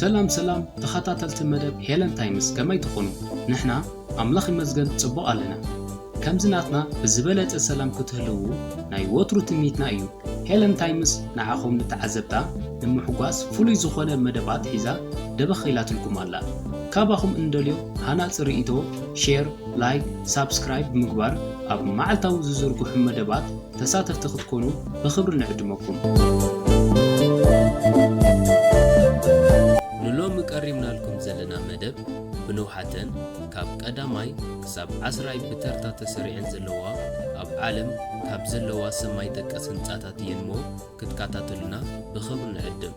ሰላም ሰላም ተኸታተልቲ መደብ ሄለን ታይምስ፣ ከመይ ትኾኑ? ንሕና ኣምላኽ ይመስገን ጽቡቕ ኣለና። ከምዚ ናትና ብዝበለጸ ሰላም ክትህልዉ ናይ ወትሩ ትምኒትና እዩ። ሄለን ታይምስ ንዓኹም ንተዓዘብታ ንምሕጓስ ፍሉይ ዝኾነ መደባት ሒዛ ደበኽ ኢላትልኩም ኣላ። ካባኹም እንደልዮ ሃናጺ ርእይቶ፣ ሼር፣ ላይክ፣ ሳብስክራይብ ብምግባር ኣብ መዓልታዊ ዝዝርግሑ መደባት ተሳተፍቲ ክትኮኑ ብኽብሪ ንዕድመኩም። ንሎሚ ቀሪብናልኩም ዘለና መደብ ብንውሓተን ካብ ቀዳማይ ክሳብ ዓስራይ ብተርታ ተሰሪዐን ዘለዋ ኣብ ዓለም ካብ ዘለዋ ሰማይ ጠቀስ ህንጻታት እየን እሞ ክትከታተሉና ብኽብሪ ንዕድም።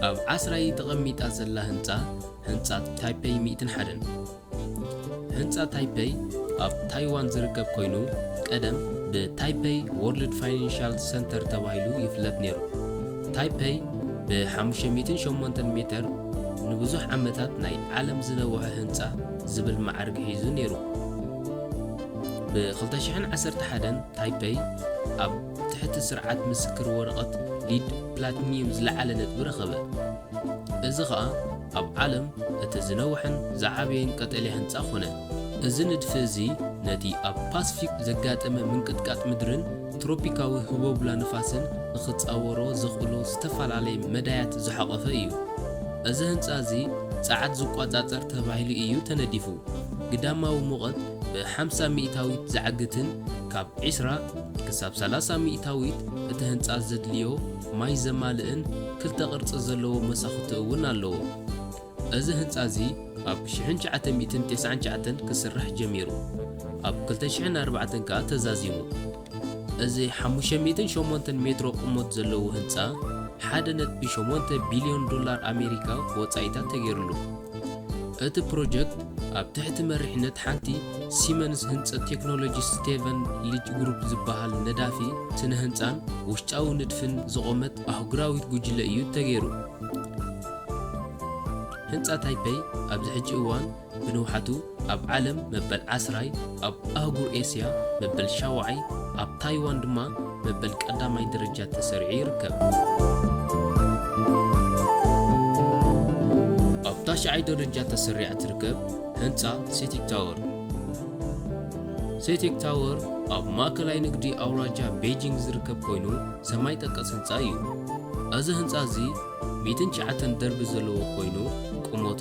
ኣብ ዓስራይ ተቐሚጣ ዘላ ህንጻ፣ ህንጻ ታይፔይ ሚእትን ሓደን። ህንጻ ታይፔይ ኣብ ታይዋን ዝርከብ ኮይኑ፣ ቀደም ብታይፔይ ወርልድ ፋይናንሻል ሰንተር ተባሂሉ ይፍለጥ ነይሩ። ታይፔይ ብ ሓሙሽተ ሚእትን ሸሞንተን ሜተር ንብዙሕ ዓመታት ናይ ዓለም ዝነውሐ ህንጻ ዝብል ማዕርግ ሒዙ ነይሩ። ብ ክልተ ሽሕን ዓሰርተ ሓደን ታይፔይ ኣብ ትሕቲ ስርዓት ምስክር ወረቐት ሊድ ፕላቲኒየም ዝለዓለ ነጥቢ ረኸበ። እዚ ኸኣ ኣብ ዓለም እቲ ዝነውሐን ዝዓበየን ቀጠልያ ህንጻ ኾነ። እዚ ንድፊ እዚ ነቲ ኣብ ፓስፊክ ዘጋጠመ ምንቅጥቃጥ ምድርን ትሮፒካዊ ህቦብላ ንፋስን ንኽጻወሮ ዘኽእሎ ዝተፈላለየ መዳያት ዝሓቖፈ እዩ። እዚ ህንጻ እዚ ጸዓት ዝቆጻጸር ተባሂሉ እዩ ተነዲፉ። ግዳማዊ ሙቐት ብ ሓምሳ ሚእታዊት ዝዓግትን ካብ ዒስራ ክሳብ ሰላሳ ሚእታዊት እቲ ህንጻ ዘድልዮ ማይ ዘማልእን ክልተ ቅርጺ ዘለዎ መሳኹቲ እውን ኣለዎ። እዚ ህንጻ እዚ ኣብ ሽሕን ትሽዓተ ሚእትን ተስዓን ትሽዓተን ክስራሕ ጀሚሩ፣ ኣብ ክልተ ሽሕን ኣርባዕተን ከኣ ተዛዚሙ። እዚ ሓሙሽተ ሚእትን ሸሞንተን ሜትሮ ቁመት ዘለዎ ህንጻ ሓደ ነጥቢ ሸሞንተ ቢልዮን ዶላር ኣሜሪካ ወጻኢታት ተገይሩሉ። እቲ ፕሮጀክት ኣብ ትሕቲ መሪሕነት ሓንቲ ሲመንስ ህንጸት ቴክኖሎጂ ስቴቨን ሊጅ ግሩፕ ዝበሃል ነዳፊ ስነ ህንጻን ውሽጣዊ ንድፍን ዝቖመት ኣህጉራዊት ጉጅለ እዩ ተገይሩ። ህንጻ ታይፔይ ኣብዚ ሕጂ እዋን ብንውሓቱ ኣብ ዓለም መበል ዓስራይ፣ ኣብ ኣህጉር ኤስያ መበል ሻውዓይ፣ ኣብ ታይዋን ድማ መበል ቀዳማይ ደረጃ ተሰሪዑ ይርከብ። ኣብ ታሽዓይ ደረጃ ተሰሪዓ ትርከብ ህንጻ ሴቲክ ታወር። ሴቲክ ታወር ኣብ ማእከላይ ንግዲ ኣውራጃ ቤጂንግ ዝርከብ ኮይኑ ሰማይ ጠቀስ ህንጻ እዩ። እዚ ህንጻ እዚ ሚእትን ትሽዓተን ደርቢ ዘለዎ ኮይኑ ቁመቱ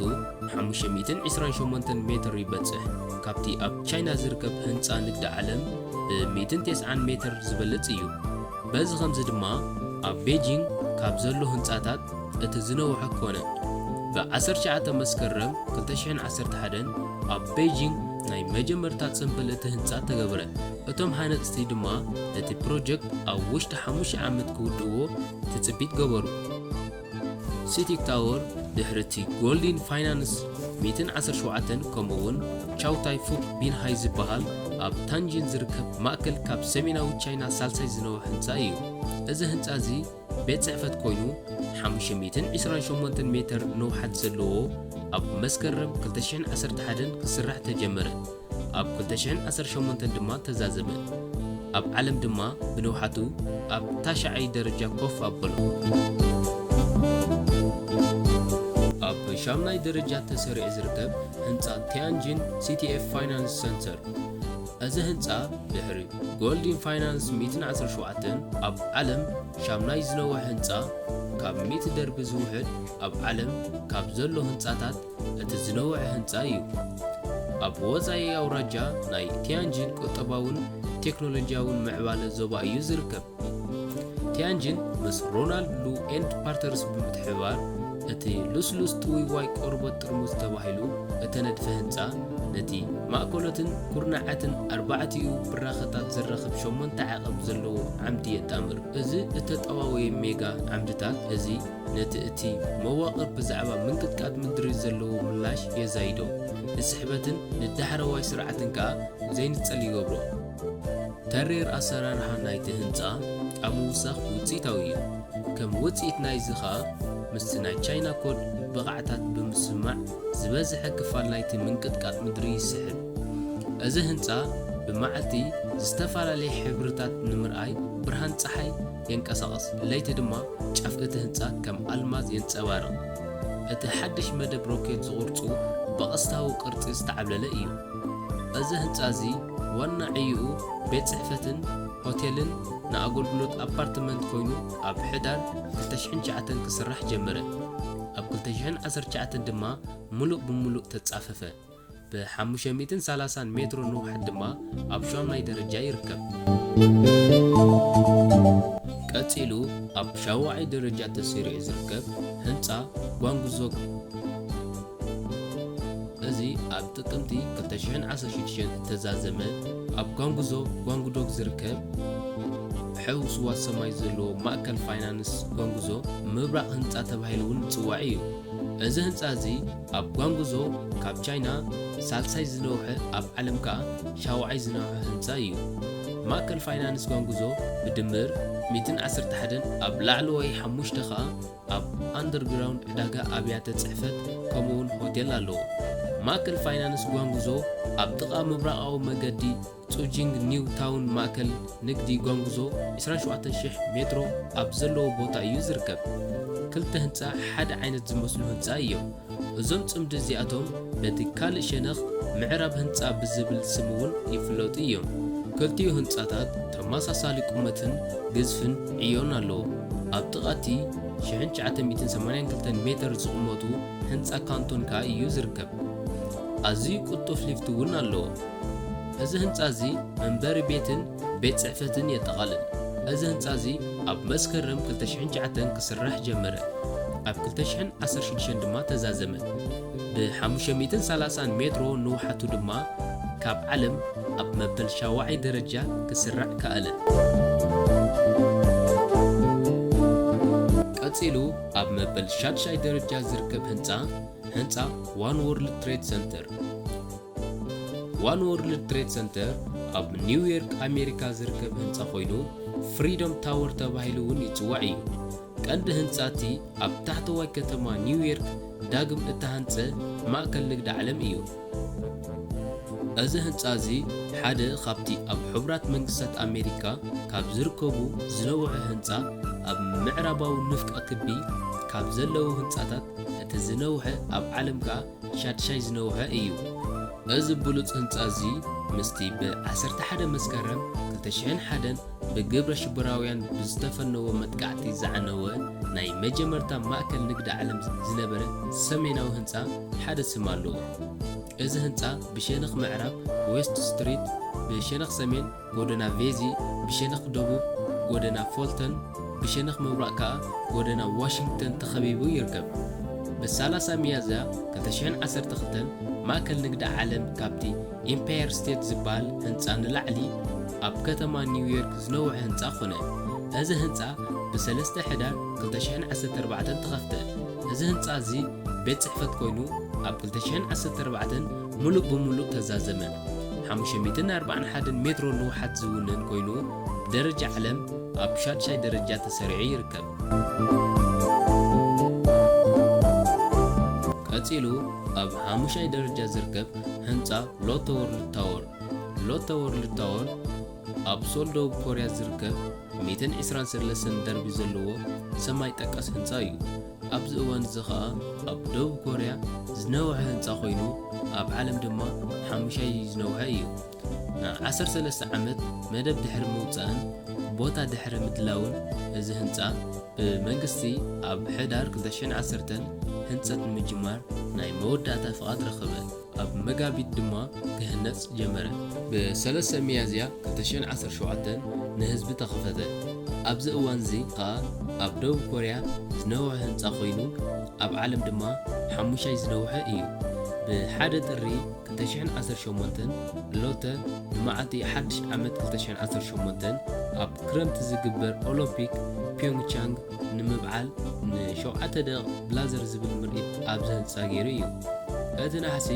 ሓሙሽተ ሚእትን ዕስራን ሸሞንተን ሜትር ይበጽሕ። ካብቲ ኣብ ቻይና ዝርከብ ህንጻ ንግዲ ዓለም ብ ሚእትን ተስዓን ሜትር ዝበልጽ እዩ። በዚ ኸምዚ ድማ ኣብ ቤጂንግ ካብ ዘሎ ህንጻታት እቲ ዝነውሐ ኮነ። ብ ዓሰርተ ትሽዓተ መስከረም ክልተ ሽሕን ዓሰርተ ሓደን ኣብ ቤጂንግ ናይ መጀመርታ ጽምብል እቲ ህንጻ ተገብረ። እቶም ሃነጽቲ ድማ ነቲ ፕሮጀክት ኣብ ውሽጢ ሓሙሽተ ዓመት ክውድእዎ ትጽቢት ገበሩ። ሴቲክ ታወር ድሕሪ እቲ ጎልዲን ፋይናንስ ሚእትን ዓሰርተ ሸውዓተን ከምኡ እውን ቻውታይ ፉክ ቢንሃይ ዝበሃል ኣብ ታንጂን ዝርከብ ማእከል ካብ ሰሜናዊ ቻይና ሳልሳይ ዝነውሐ ህንጻ እዩ። እዚ ህንጻ እዚ ቤት ጽሕፈት ኮይኑ ሓሙሽተ ሚእትን ዕስራን ሸሞንተን ሜትር ንውሓት ዘለዎ ኣብ መስከረም ክልተ ሽሕን ዓሰርተ ሓደን ክስራሕ ተጀመረ። ኣብ ክልተ ሽሕን ዓሰርተ ሸሞንተን ድማ ተዛዘመ። ኣብ ዓለም ድማ ብንውሓቱ ኣብ ታሽዓይ ደረጃ ኮፍ ኣበሎ። ኣብ ሻምናይ ደረጃ ተሰሪዑ ዝርከብ ህንጻ ቲያንጂን ሲቲኤፍ ፋይናንስ ሰንተር። እዚ ህንጻ ድሕሪ ጎልዲን ፋይናንስ ሚእትን ዓሰርተ ሸውዓተን ኣብ ዓለም ሻምናይ ዝነውሐ ህንጻ፣ ካብ ሚእቲ ደርቢ ዝውሕድ ኣብ ዓለም ካብ ዘሎ ህንጻታት እቲ ዝነውሐ ህንጻ እዩ። ኣብ ወጻኢ ኣውራጃ ናይ ቲያንጂን ቁጠባውን ቴክኖሎጂያውን ምዕባለ ዞባ እዩ ዝርከብ። ቲያንጂን ምስ ሮናልድ ሉ ኤንድ ፓርተርስ ብምትሕብባር እቲ ልስሉስ ጥውይዋይ ቆርበት ጥርሙዝ ተባሂሉ እተነድፈ ህንጻ፣ ነቲ ማእከሎትን ኩርናዓትን ኣርባዕቲኡ ብራኸታት ዘራኽብ ሸሞንተ ዓቐብ ዘለዎ ዓምዲ የጣምር። እዚ እተጠዋወየ ሜጋ ዓምድታት እዚ ነቲ እቲ መዋቕር ብዛዕባ ምንቅጥቃጥ ምድሪ ዘለዎ ምላሽ የዛይዶ፣ ንስሕበትን ንዳሕረዋይ ስርዓትን ከኣ ዘይንጸል ይገብሮ። ተሪር ኣሰራርሓ ናይቲ ህንጻ ኣብ ምውሳኽ ውጽኢታዊ እዩ። ከም ውጽኢት ናይዚ ኸኣ፣ ምስቲ ናይ ቻይና ኮድ ብቕዓታት ብምስምማዕ ዝበዝሐ ክፋል ናይቲ ምንቅጥቃጥ ምድሪ ይስሕብ። እዚ ህንጻ ብመዓልቲ ዝተፈላለየ ሕብርታት ንምርኣይ ብርሃን ጸሓይ የንቀሳቕስ፣ ለይቲ ድማ ጫፍ እቲ ህንጻ ከም ኣልማዝ የንጸባርቕ። እቲ ሓድሽ መደብ ሮኬት ዝቕርጹ ብቐስታዊ ቅርጺ ዝተዓብለለ እዩ። እዚ ህንጻ እዚ ዋና ዕይኡ ቤት ጽሕፈትን ሆቴልን ንኣገልግሎት ኣፓርትመንት ኮይኑ ኣብ ሕዳር ክልተ ሽሕን ትሽዓተን ክስራሕ ጀመረ። ኣብ ክልተ ሽሕን ዓሰርተ ትሽዓተን ድማ ምሉእ ብምሉእ ተጻፈፈ። ብ ሓሙሽተ ሚእትን ሰላሳን ሜትሮ ንውሓት ድማ ኣብ ሻምናይ ደረጃ ይርከብ። ቀጺሉ ኣብ ሻውዓይ ደረጃ ተሰሪዑ ዝርከብ ህንጻ ጓንጉዞ፣ እዚ ኣብ ጥቅምቲ ክልተ ሽሕን ዓሰርተ ሽዱሽተን እተዛዘመ፣ ኣብ ጓንጉዞ ጓንጉዶግ ዝርከብ ሕውስዋስ ሰማይ ዘለዎ ማእከል ፋይናንስ ጓንጉዞ ምብራቕ ህንጻ ተባሂሉ እውን ዝጽዋዕ እዩ። እዚ ህንጻ እዚ ኣብ ጓንጉዞ ካብ ቻይና ሳልሳይ ዝነውሐ፣ ኣብ ዓለም ከኣ ሻውዓይ ዝነውሐ ህንጻ እዩ። ማእከል ፋይናንስ ጓንጉዞ ብድምር ሚእትን ዓሰርተ ሓደን ኣብ ላዕለዋይ ሓሙሽተ ከኣ ኣብ ኣንደርግራውንድ ዕዳጋ ኣብያተ ጽሕፈት ከምኡውን ሆቴል ኣለዎ። ማእከል ፋይናንስ ጓንጉዞ ኣብ ጥቓ ምብራቓዊ መገዲ ጹጂንግ ኒው ታውን ማእከል ንግዲ ጓንጉዞ ዕስራን ሸውዓተን ሽሕ ሜትሮ ኣብ ዘለዎ ቦታ እዩ ዝርከብ። ክልተ ህንጻ ሓደ ዓይነት ዝመስሉ ህንጻ እዮም። እዞም ጽምዲ እዚኣቶም በቲ ካልእ ሸነኽ ምዕራብ ህንጻ ብዝብል ስም እውን ይፍለጡ እዮም። ክልቲኡ ህንጻታት ተመሳሳሊ ቁመትን ግዝፍን ዕዮን ኣለዎም። ኣብ ጥቓ እቲ ሽሕን ትሽዓተ ሚእትን ሰማንያን ክልተን ሜተር ዝቕመጡ ህንጻ ካንቶን ከኣ እዩ ዝርከብ። ኣዝዩ ቅልጡፍ ሊፍት እውን ኣለዎ። እዚ ህንጻ እዚ መንበሪ ቤትን ቤት ጽሕፈትን የጠቓልል። እዚ ህንጻ እዚ ኣብ መስከረም ክልተ ሽሕን ትሽዓተን ክስራሕ ጀመረ። ኣብ ክልተ ሽሕን ዓሰርተ ሽዱሽተን ድማ ተዛዘመ። ብ ሓሙሽተ ሚእትን ሰላሳን ሜትሮ ንውሓቱ ድማ ካብ ዓለም ኣብ መበል ሻውዓይ ደረጃ ክስራዕ ከኣለ። ቀጺሉ ኣብ መበል ሻድሻይ ደረጃ ዝርከብ ህንጻ፣ ህንጻ ዋን ወርልድ ትሬድ ሰንተር። ዋን ወርልድ ትሬድ ሰንተር ኣብ ኒውዮርክ ኣሜሪካ ዝርከብ ህንጻ ኮይኑ፣ ፍሪደም ታወር ተባሂሉ እውን ይጽዋዕ እዩ። ቀንዲ ህንጻ እቲ ኣብ ታሕተዋይ ከተማ ኒውዮርክ ዳግም እተሃንጸ ማእከል ንግዲ ዓለም እዩ። እዚ ህንጻ እዚ ሓደ ካብቲ ኣብ ሕቡራት መንግስታት ኣሜሪካ ካብ ዝርከቡ ዝነውሐ ህንጻ፣ ኣብ ምዕራባዊ ንፍቀ ክቢ ካብ ዘለዉ ህንጻታት እቲ ዝነውሐ፣ ኣብ ዓለም ከኣ ሻድሻይ ዝነውሐ እዩ። እዚ ብሉጽ ህንጻ እዚ ምስቲ ብ ዓሰርተ ሓደ መስከረም ክልተ ሽሕን ሓደን ብግብረ ሽበራውያን ብዝተፈነወ መጥቃዕቲ ዝዓነወ ናይ መጀመርታ ማእከል ንግዲ ዓለም ዝነበረ ሰሜናዊ ህንጻ ሓደ ስም ኣለዎ። እዚ ህንጻ ብሸነኽ ምዕራብ ዌስት ስትሪት፣ ብሸነኽ ሰሜን ጎደና ቬዚ፣ ብሸነኽ ደቡብ ጎደና ፎልተን፣ ብሸነኽ ምብራቕ ከኣ ጎደና ዋሽንግተን ተኸቢቡ ይርከብ። ብ ሰላሳ ሚያዝያ ክልተ ሽሕን ዓሰርተ ክልተን ማእከል ንግዲ ዓለም ካብቲ ኢምፓየር ስቴት ዝበሃል ህንጻ ንላዕሊ ኣብ ከተማ ኒውዮርክ ዝነውሐ ህንጻ ኮነ። እዚ ህንጻ ብ ሰለስተ ሕዳር ክልተ ሽሕን ዓሰርተ ኣርባዕተን ተኸፍተ። እዚ ህንጻ እዚ ቤት ጽሕፈት ኮይኑ ኣብ ክልተ ሽሕን ዓሰርተ ኣርባዕተን ምሉእ ብምሉእ ተዛዘመ። ሓሙሽተ ሚእትን ኣርባዓን ሓደን ሜትሮ ንውሓት ዝውንን ኮይኑ፣ ብደረጃ ዓለም ኣብ ሻድሻይ ደረጃ ተሰሪዑ ይርከብ። ቀጺሉ ኣብ ሓሙሻይ ደረጃ ዝርከብ ህንጻ ሎቶ ወርልድ ታወር። ሎቶ ወርልድ ታወር ኣብ ሶል ደቡብ ኮርያ ዝርከብ ሚእትን ዕስራን ሰለስተን ደርቢ ዘለዎ ሰማይ ጠቀስ ህንጻ እዩ። ኣብዚ እዋን እዚ ኸኣ ኣብ ደቡብ ኮርያ ዝነውሐ ህንጻ ኮይኑ፣ ኣብ ዓለም ድማ ሓሙሻይ ዝነውሐ እዩ። ን ዓሰርተ ሰለስተ ዓመት መደብ ድሕሪ ምውጻእን ቦታ ድሕሪ ምድላውን፣ እዚ ህንጻ ብመንግስቲ ኣብ ሕዳር ክልተ ሽሕን ዓሰርተን ህንጸት ንምጅማር ናይ መወዳእታ ፍቓድ ረኸበ። ኣብ መጋቢት ድማ ክህነጽ ጀመረ። ብ ሰለስተ ሚያዝያ ክልተ ሽሕን ዓሰርተ ሸውዓተን ንህዝቢ ተኸፈተ። ኣብዚ እዋን እዚ ኸኣ ኣብ ደቡብ ኮርያ ዝነውሐ ህንጻ ኮይኑ፣ ኣብ ዓለም ድማ ሓሙሻይ ዝነውሐ እዩ። ብሓደ ጥሪ ክልተ ሽሕን ዓሰርተ ሸሞንተን፣ ሎተ ንመዓልቲ ሓድሽ ዓመት ክልተ ሽሕን ዓሰርተ ሸሞንተን ኣብ ክረምቲ ዝግበር ኦሎምፒክ ፒዮንግቻንግ ንምብዓል ንሸውዓተ ደቂቕ ብላዘር ዝብል ምርኢት ኣብዚ ህንጻ ገይሩ እዩ። እቲ ናሕሲ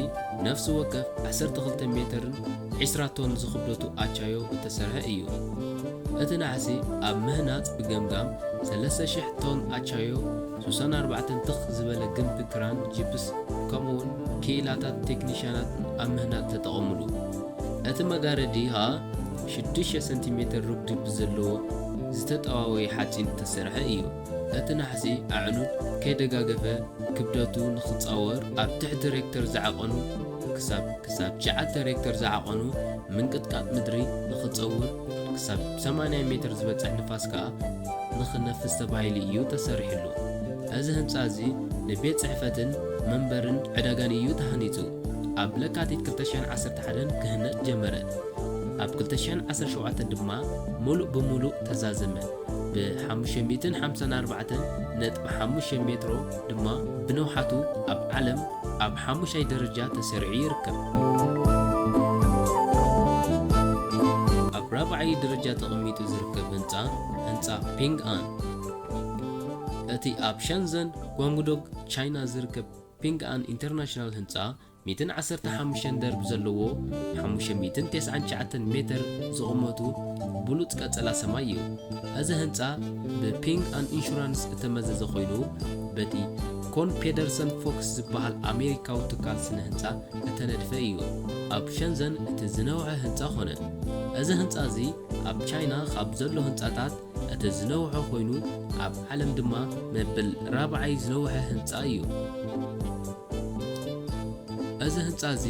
ነፍሲ ወከፍ ዓሰርተ ክልተ ሜተርን ዕስራ ቶን ዝኽብደቱ ኣቻዮ እተሰርሐ እዩ። እቲ ናሕሲ ኣብ ምህናጽ ብገምጋም ሰለስተ ሽሕ ቶን ኣቻዮ፣ ሱሳን ኣርባዕተን ትኽ ዝበለ ግምቢ ክራን ጂፕስ፣ ከምኡውን ክኢላታት ቴክኒሽያናት ኣብ ምህናጽ ተጠቐሙሉ። እቲ መጋረዲ ኸኣ ሽዱሽተ ሰንቲሜተር ርጉዲ ብዘለዎ ዝተጠዋወየ ሓጺን እተሰርሐ እዩ። እቲ ናሕሲ ኣዕኑድ ከይደጋገፈ ክብደቱ ንኽጻወር፣ ኣብ ትሕቲ ሬክተር ዝዓቐኑ ክሳብ፣ ክሳብ ትሽዓተ ሬክተር ዝዓቐኑ ምንቅጥቃጥ ምድሪ ንኽጸውር፣ ክሳብ ሰማንያ ሜትር ዝበጽሕ ንፋስ ከኣ ንኽነፍስ ተባሂሉ እዩ ተሰሪሕሉ። እዚ ህንጻ እዚ ንቤት ጽሕፈትን መንበርን ዕዳጋን እዩ ተሃኒጹ። ኣብ ለካቲት ክልተ ሽሕን ዓሰርተ ሓደን ክህነጽ ጀመረ። ኣብ ክልተ ሽሕን ዓሰርተ ሸውዓተን ድማ ምሉእ ብምሉእ ተዛዘመ። ብ ሓሙሽተ ሚእትን ሓምሳን ኣርባዕተን ነጥቢ ሓሙሽተ ሜትሮ ድማ ብንውሓቱ ኣብ ዓለም ኣብ ሓሙሻይ ደረጃ ተሰሪዑ ይርከብ። ኣብ ራብዓይ ደረጃ ተቐሚጡ ዝርከብ ህንጻ፣ ህንጻ ፒንግ ኣን። እቲ ኣብ ሸንዘን ጓንግዶንግ ቻይና ዝርከብ ፒንግ ኣን ኢንተርናሽናል ህንጻ፣ ሚእትን ዓሰርተ ሓሙሽተን ደርቢ ዘለዎ፣ ሓሙሽተ ሚእትን ተስዓን ትሽዓተን ሜትር ዝቑመቱ ብሉጽ ቀጸላ ሰማይ እዩ። እዚ ህንጻ ብፒንግ ኣን ኢንሹራንስ እተመዘዘ ኮይኑ፣ በቲ ኮን ፔደርሰን ፎክስ ዝበሃል ኣሜሪካዊ ትካል ስነ ህንጻ እተነድፈ እዩ። ኣብ ሸንዘን እቲ ዝነውሐ ህንጻ ኾነ። እዚ ህንጻ እዚ ኣብ ቻይና ካብ ዘሎ ህንጻታት እቲ ዝነውሐ ኮይኑ፣ ኣብ ዓለም ድማ መበል ራብዓይ ዝነውሐ ህንጻ እዩ። እዚ ህንጻ እዚ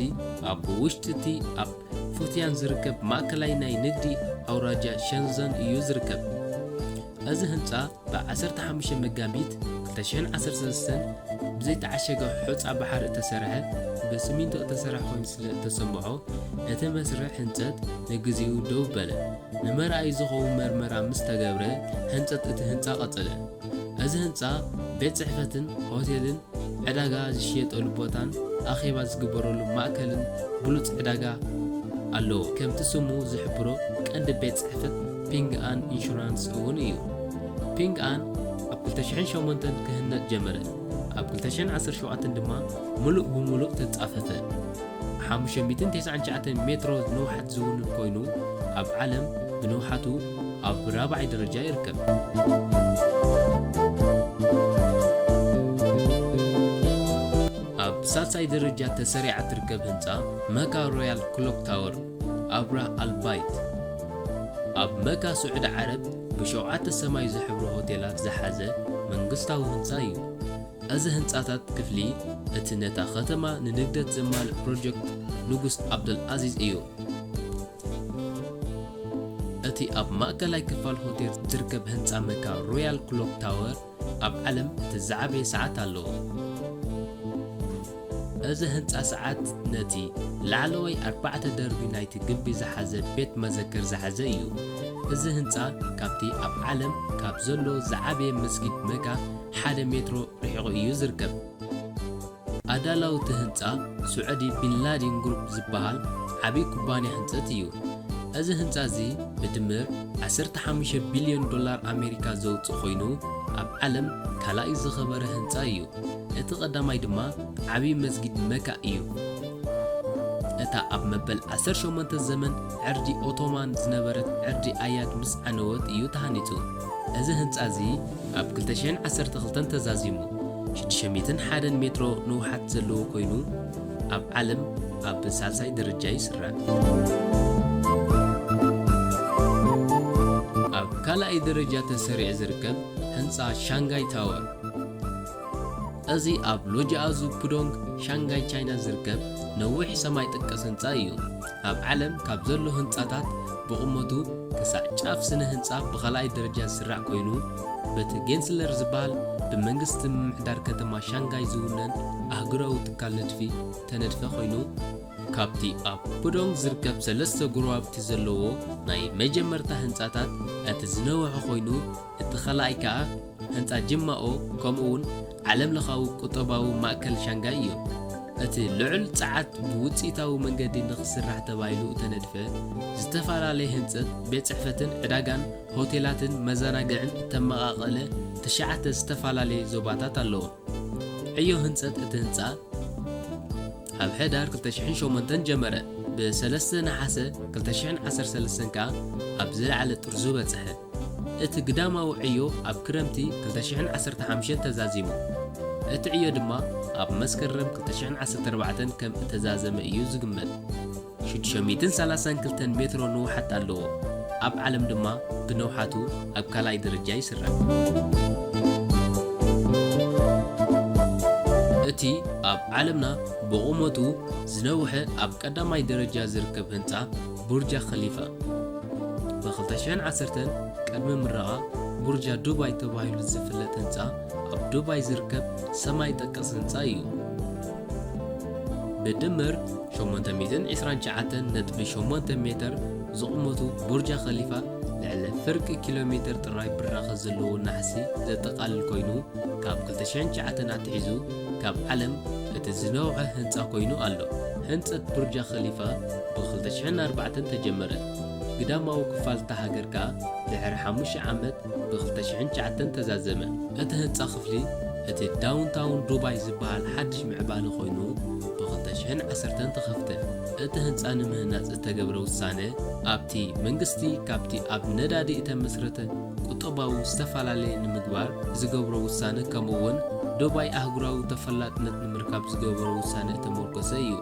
ኣብ ውሽጢ እቲ ኣብ ፉቲያን ዝርከብ ማእከላይ ናይ ንግዲ ኣውራጃ ሸንዘን እዩ ዝርከብ። እዚ ህንጻ ብ ዓሰርተ ሓሙሽተ መጋቢት ክልተ ሽሕን ዓሰርተ ሰለስተን ብዘይተዓሸገ ሑጻ ባሕሪ እተሰርሐ፣ ብስሚንቶ እተሰርሐ ኮይኑ ስለ እተሰምዖ፣ እቲ መስርሕ ህንጸት ንግዚኡ ደው በለ። ንመርኣዪ ዝኸውን መርመራ ምስ ተገብረ፣ ህንጸት እቲ ህንጻ ቀጸለ። እዚ ህንጻ ቤት ጽሕፈትን ሆቴልን ዕዳጋ ዝሽየጠሉ ቦታን ኣኼባ ዝግበረሉ ማእከልን ብሉጽ ዕዳጋ ኣለዎ። ከምቲ ስሙ ዝሕብሮ፣ ቀንዲ ቤት ጽሕፈት ፒንግ ኣን ኢንሹራንስ እውን እዩ። ፒንግ ኣን ኣብ ክልተ ሽሕን ሸሞንተን ክህነጽ ጀመረ። ኣብ ክልተ ሽሕን ዓሰርተ ሸውዓተን ድማ ምሉእ ብምሉእ ተጻፈፈ። ሓሙሽተ ሚእትን ተስዓን ትሽዓተን ሜትሮ ንውሓት ዝውንን ኮይኑ፣ ኣብ ዓለም ብንውሓቱ ኣብ ራብዓይ ደረጃ ይርከብ። ኣብ ሳልሳይ ደረጃ ተሰሪዓ ትርከብ ህንጻ መካ ሮያል ክሎክ ታወር ኣብራ ኣልባይት። ኣብ መካ ስዑዲ ዓረብ ብሸውዓተ ሰማይ ዝሕብሩ ሆቴላት ዝሓዘ መንግስታዊ ህንጻ እዩ። እዚ ህንጻታት ክፍሊ እቲ ነታ ከተማ ንንግደት ዘማልእ ፕሮጀክት ንጉስ ዓብደል ኣዚዝ እዩ። እቲ ኣብ ማእከላይ ክፋል ሆቴል ዝርከብ ህንጻ መካ ሮያል ክሎክ ታወር ኣብ ዓለም እቲ ዝዓበየ ሰዓት ኣለዎ። እዚ ህንጻ ሰዓት ነቲ ላዕለዋይ ኣርባዕተ ደርቢ ናይቲ ግቢ ዝሓዘ ቤት መዘክር ዝሓዘ እዩ። እዚ ህንጻ ካብቲ ኣብ ዓለም ካብ ዘሎ ዝዓበየ መስጊድ መካ ሓደ ሜትሮ ርሒቑ እዩ ዝርከብ። ኣዳላውቲ ህንጻ ስዑዲ ቢንላዲን ግሩፕ ዝበሃል ዓቢ ኩባንያ ህንጸት እዩ። እዚ ህንጻ እዚ ብድምር ዓሰርተ ሓሙሽተ ቢልዮን ዶላር ኣሜሪካ ዘውጽእ ኮይኑ፣ ኣብ ዓለም ካልኣይ ዝኸበረ ህንጻ እዩ። እቲ ቀዳማይ ድማ ዓቢ መስጊድ መካ እዩ። እታ ኣብ መበል ዓሰርተ ሸሞንተ ዘመን ዕርዲ ኦቶማን ዝነበረት ዕርዲ ኣያድ ምስ ዓነወት እዩ ተሃኒጹ። እዚ ህንጻ እዚ ኣብ ክልተ ሽሕን ዓሰርተ ክልተን ተዛዚሙ፣ ሽዱሽተ ሚእትን ሓደን ሜትሮ ንውሓት ዘለዎ ኮይኑ፣ ኣብ ዓለም ኣብ ሳልሳይ ደረጃ ይስራዕ። ኣብ ካልኣይ ደረጃ ተሰሪዑ ዝርከብ ህንጻ ሻንጋይ ታወር። እዚ ኣብ ሎጂኣዙ ፑዶንግ ሻንጋይ ቻይና ዝርከብ ነዊሕ ሰማይ ጠቀስ ህንጻ እዩ። ኣብ ዓለም ካብ ዘሎ ህንጻታት ብቑመቱ ክሳዕ ጫፍ ስነ ህንጻ ብኻልኣይ ደረጃ ዝስራዕ ኮይኑ፣ በቲ ጌንስለር ዝበሃል ብመንግስቲ ምምሕዳር ከተማ ሻንጋይ ዝውነን ኣህጉራዊ ትካል ንድፊ ተነድፈ ኮይኑ፣ ካብቲ ኣብ ፑዶንግ ዝርከብ ሰለስተ ጎረባብቲ ዘለዎ ናይ መጀመርታ ህንጻታት እቲ ዝነውሐ ኮይኑ፣ እቲ ካልኣይ ከኣ ህንጻ ጅማኦ፣ ከምኡውን ዓለምለኻዊ ቁጠባዊ ማእከል ሻንጋይ እዩ። እቲ ልዑል ጸዓት ብውጽኢታዊ መንገዲ ንኽስራሕ ተባሂሉ እተነድፈ ዝተፈላለየ ህንጸት፣ ቤት ጽሕፈትን ዕዳጋን ሆቴላትን መዘናግዕን እተመቓቐለ ትሽዓተ ዝተፈላለየ ዞባታት ኣለዎ። ዕዮ ህንጸት እቲ ህንጻ ኣብ ሕዳር ክልተ ሽሕን ሸሞንተን ጀመረ፣ ብሰለስተ ነሓሰ ክልተ ሽሕን ዓሰርተ ሰለስተን ከኣ ኣብ ዝለዓለ ጥርዙ በጽሐ። እቲ ግዳማዊ ዕዮ ኣብ ክረምቲ ክልተ ሽሕን ዓሰርተ ሓሙሽተን ተዛዚሙ። እቲ ዕዮ ድማ ኣብ መስከረም ክልተ ሽሕን ዓሰርተ ኣርባዕተን ከም እተዛዘመ እዩ ዝግመት። ሽዱሽተ ሚእትን ሰላሳን ክልተን ሜትሮ ንውሓት ኣለዎ። ኣብ ዓለም ድማ ብነውሓቱ ኣብ ካልኣይ ደረጃ ይስራዕ። እቲ ኣብ ዓለምና ብቑመቱ ዝነውሐ ኣብ ቀዳማይ ደረጃ ዝርከብ ህንጻ ቡርጃ ኸሊፋ። ብ2010 ቅድሚ ምረቓ ቡርጃ ዱባይ ተባሂሉ ዝፍለጥ ህንጻ ኣብ ዱባይ ዝርከብ ሰማይ ጠቀስ ህንጻ እዩ። ብድምር ሸሞንተ ሚእትን ዕስራን ትሽዓተን ነጥቢ ሸሞንተ ሜትር ዝቕመቱ ቡርጃ ኸሊፋ ልዕሊ ፍርቂ ኪሎ ሜትር ጥራይ ብራኸ ዘለዎ ናሕሲ ዘጠቓልል ኮይኑ፣ ካብ ክልተ ሽሕን ትሽዓተን ኣትሒዙ ካብ ዓለም እቲ ዝነውሐ ህንጻ ኮይኑ ኣሎ። ህንጸት ቡርጃ ኸሊፋ ብ2004 ተጀመረ። ግዳማዊ ክፋል እታ ሃገር ከኣ ድሕሪ ሓሙሽተ ዓመት ብ2009 ተዛዘመ። እቲ ህንጻ ክፍሊ እቲ ዳውንታውን ዱባይ ዝበሃል ሓድሽ ምዕባለ ኮይኑ ብ2010 ተኸፍተ። እቲ ህንጻ ንምህናጽ ዝተገብረ ውሳነ ኣብቲ መንግስቲ ካብቲ ኣብ ነዳዲ እተመስረተ ቁጠባዊ ዝተፈላለየ ንምግባር ዝገብሮ ውሳነ ከምኡ እውን ዱባይ ኣህጉራዊ ተፈላጥነት ንምርካብ ዝገበሮ ውሳነ እተመርኮሰ እዩ።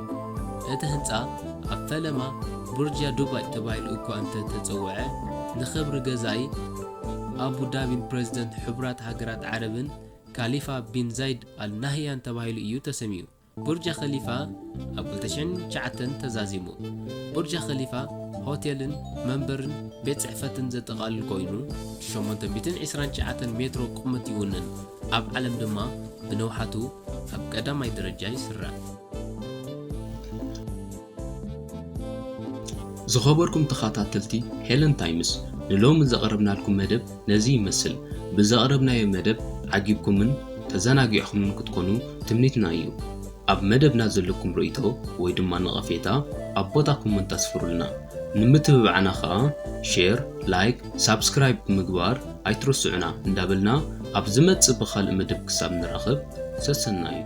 እቲ ህንጻ ኣብ ፈለማ ቡርጃ ዱባይ ተባሂሉ እኳ እንተ ተጸውዐ፣ ንኽብሪ ገዛኢ ኣቡ ዳቢን ፕረዚደንት ሕቡራት ሃገራት ዓረብን ካሊፋ ቢን ዛይድ ኣል ናህያን ተባሂሉ እዩ ተሰምዩ። ቡርጃ ኸሊፋ ኣብ ክልተ ሽሕን ትሽዓተን ተዛዚሙ። ቡርጃ ኸሊፋ ሆቴልን መንበርን ቤት ጽሕፈትን ዘጠቓልል ኮይኑ፣ ሸሞንተ ሚእትን ዕስራን ትሽዓተን ሜትሮ ቁመት ይውንን። ኣብ ዓለም ድማ ብነውሓቱ ኣብ ቀዳማይ ደረጃ ይስራዕ። ዝኸበርኩም ተኸታተልቲ ሄለን ታይምስ፣ ንሎሚ ዘቕረብናልኩም መደብ ነዚ ይመስል። ብዘቕረብናዮ መደብ ዓጊብኩምን ተዘናጊዕኩምን ክትኮኑ ትምኒትና እዩ። ኣብ መደብና ዘለኩም ርእይቶ ወይ ድማ ነቐፌታ ኣብ ቦታ ኮመንት ኣስፍሩልና። ንምትብባዕና ኸኣ ሼር፣ ላይክ፣ ሳብስክራይብ ብምግባር ኣይትርስዑና እንዳበልና፣ ኣብ ዝመጽእ ብኻልእ መደብ ክሳብ ንራኸብ ሰሰናዩ።